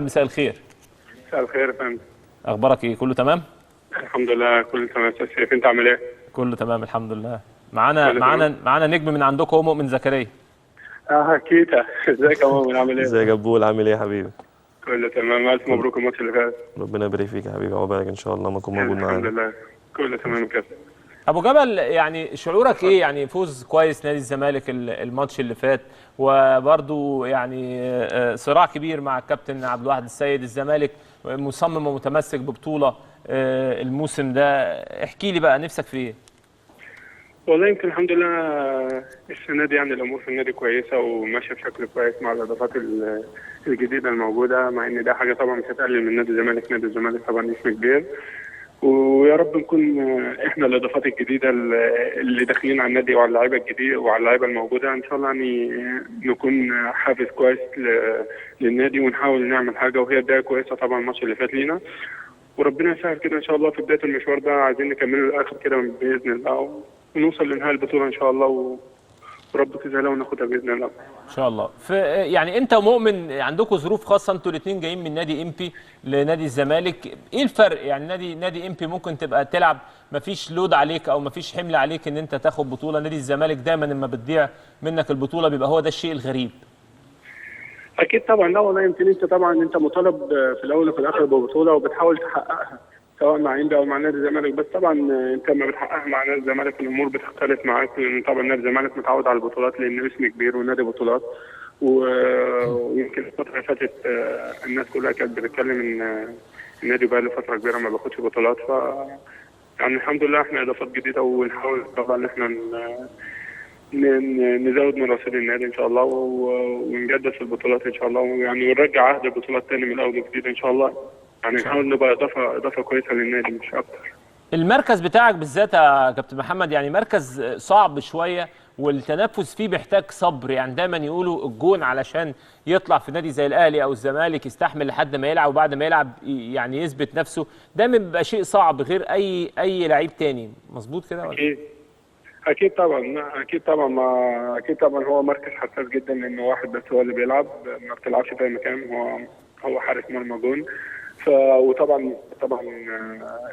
مساء الخير. مساء الخير يا فندم. اخبارك ايه؟ كله تمام؟ الحمد لله كله تمام يا استاذ سيف، انت عامل ايه؟ كله تمام الحمد لله. معانا كله معانا تمام. معانا نجم من عندكم هو مؤمن زكريا. اه كيتا، ازيك يا مؤمن، عامل ايه؟ ازيك يا جبول، عامل ايه يا حبيبي؟ كله تمام، الف مبروك الماتش اللي فات. ربنا يبارك فيك يا حبيبي، عقبالك ان شاء الله ما تكون موجود الحمد معانا. لله كله تمام كده. ابو جبل، يعني شعورك ايه؟ يعني فوز كويس نادي الزمالك الماتش اللي فات، وبرده يعني صراع كبير مع الكابتن عبد الواحد السيد. الزمالك مصمم ومتمسك ببطولة الموسم ده. احكي لي بقى نفسك في ايه؟ والله يمكن الحمد لله السنة دي يعني الامور في النادي كويسة وماشية بشكل كويس مع الاضافات الجديدة الموجودة، مع ان ده حاجة طبعا مش هتقلل من نادي الزمالك. نادي الزمالك طبعا اسم كبير، ويا رب نكون احنا الاضافات الجديدة اللي داخلين على النادي وعلى اللعيبة الجديدة وعلى اللعيبة الموجودة، ان شاء الله يعني نكون حافز كويس للنادي ونحاول نعمل حاجة، وهي بداية كويسة طبعا الماتش اللي فات لينا، وربنا يسهل كده ان شاء الله في بداية المشوار ده، عايزين نكمله للاخر كده باذن الله ونوصل لنهاية البطولة ان شاء الله، وربك يسهلها وناخدها باذن الله. ان شاء الله. في يعني انت ومؤمن عندكم ظروف خاصة، انتوا الاثنين جايين من نادي امبي لنادي الزمالك، ايه الفرق؟ يعني نادي امبي ممكن تبقى تلعب مفيش load عليك او مفيش حمل عليك ان انت تاخد بطوله، نادي الزمالك دايما لما بتضيع منك البطولة بيبقى هو ده الشيء الغريب. اكيد طبعا، لا والله يمكن انت طبعا انت مطالب في الاول وفي الاخر ببطولة وبتحاول تحققها سواء مع انبي او مع نادي الزمالك، بس طبعا انت لما بتحققها مع نادي الزمالك الامور بتختلف معاك، لان طبعا نادي الزمالك متعود على البطولات لانه اسم كبير ونادي بطولات، ويمكن الفترة اللي فاتت الناس كلها كانت بتتكلم ان النادي بقى له فترة كبيرة ما بياخدش بطولات، ف يعني الحمد لله احنا اضافات جديدة، ونحاول طبعا ان احنا نزود من رصيد النادي ان شاء الله، ونجدد في البطولات ان شاء الله، ويعني ونرجع عهد البطولات تاني من الاول وجديد ان شاء الله، يعني نحاول نبقى اضافه كويسة للنادي مش اكتر. المركز بتاعك بالذات يا كابتن محمد يعني مركز صعب شوية، والتنافس فيه بيحتاج صبر، يعني دايما يقولوا الجون علشان يطلع في نادي زي الاهلي او الزمالك يستحمل لحد ما يلعب، وبعد ما يلعب يعني يثبت نفسه، دايما بيبقى شيء صعب غير اي لعيب تاني. مظبوط كده ولا؟ اكيد اكيد طبعا، اكيد طبعا، ما اكيد طبعا هو مركز حساس جدا، لانه واحد بس هو اللي بيلعب، ما بتلعبش في اي مكان، هو حارس مرمى جون، وطبعا طبعا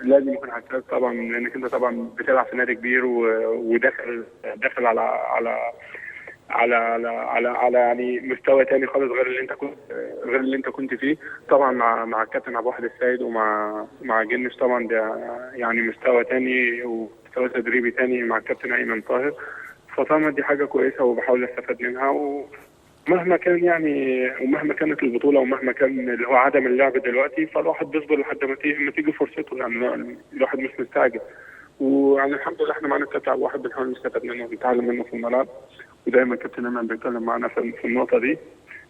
لازم يكون حساس طبعا، لانك انت طبعا بتلعب في نادي كبير وداخل داخل على على على على على, على يعني مستوى تاني خالص غير اللي انت كنت فيه. طبعا مع الكابتن عبد الواحد السيد ومع جنش طبعا ده يعني مستوى تاني ومستوى تدريبي تاني مع الكابتن ايمن طاهر، فطبعا دي حاجة كويسة وبحاول استفاد منها، ومهما كان يعني ومهما كانت البطولة ومهما كان اللي هو عدم اللعب دلوقتي، فالواحد بيصبر لحد ما تيجي فرصته، يعني الواحد مش مستعجل، ويعني الحمد لله احنا معانا الكابتن عبد الواحد بنحاول نستفاد منه ونتعلم منه في الملعب، ودايما الكابتن ايمن بيتكلم معانا في النقطة دي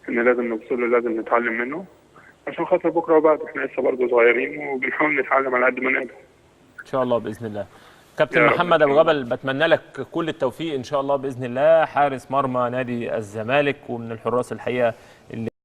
ان لازم نبص له، لازم نتعلم منه عشان خاطر بكره وبعد، احنا لسه برضه صغيرين وبنحاول نتعلم على قد ما نقدر. ان شاء الله باذن الله. كابتن يا رب. محمد ابو جبل، بتمنى لك كل التوفيق ان شاء الله باذن الله، حارس مرمى نادي الزمالك ومن الحراس الحقيقة اللي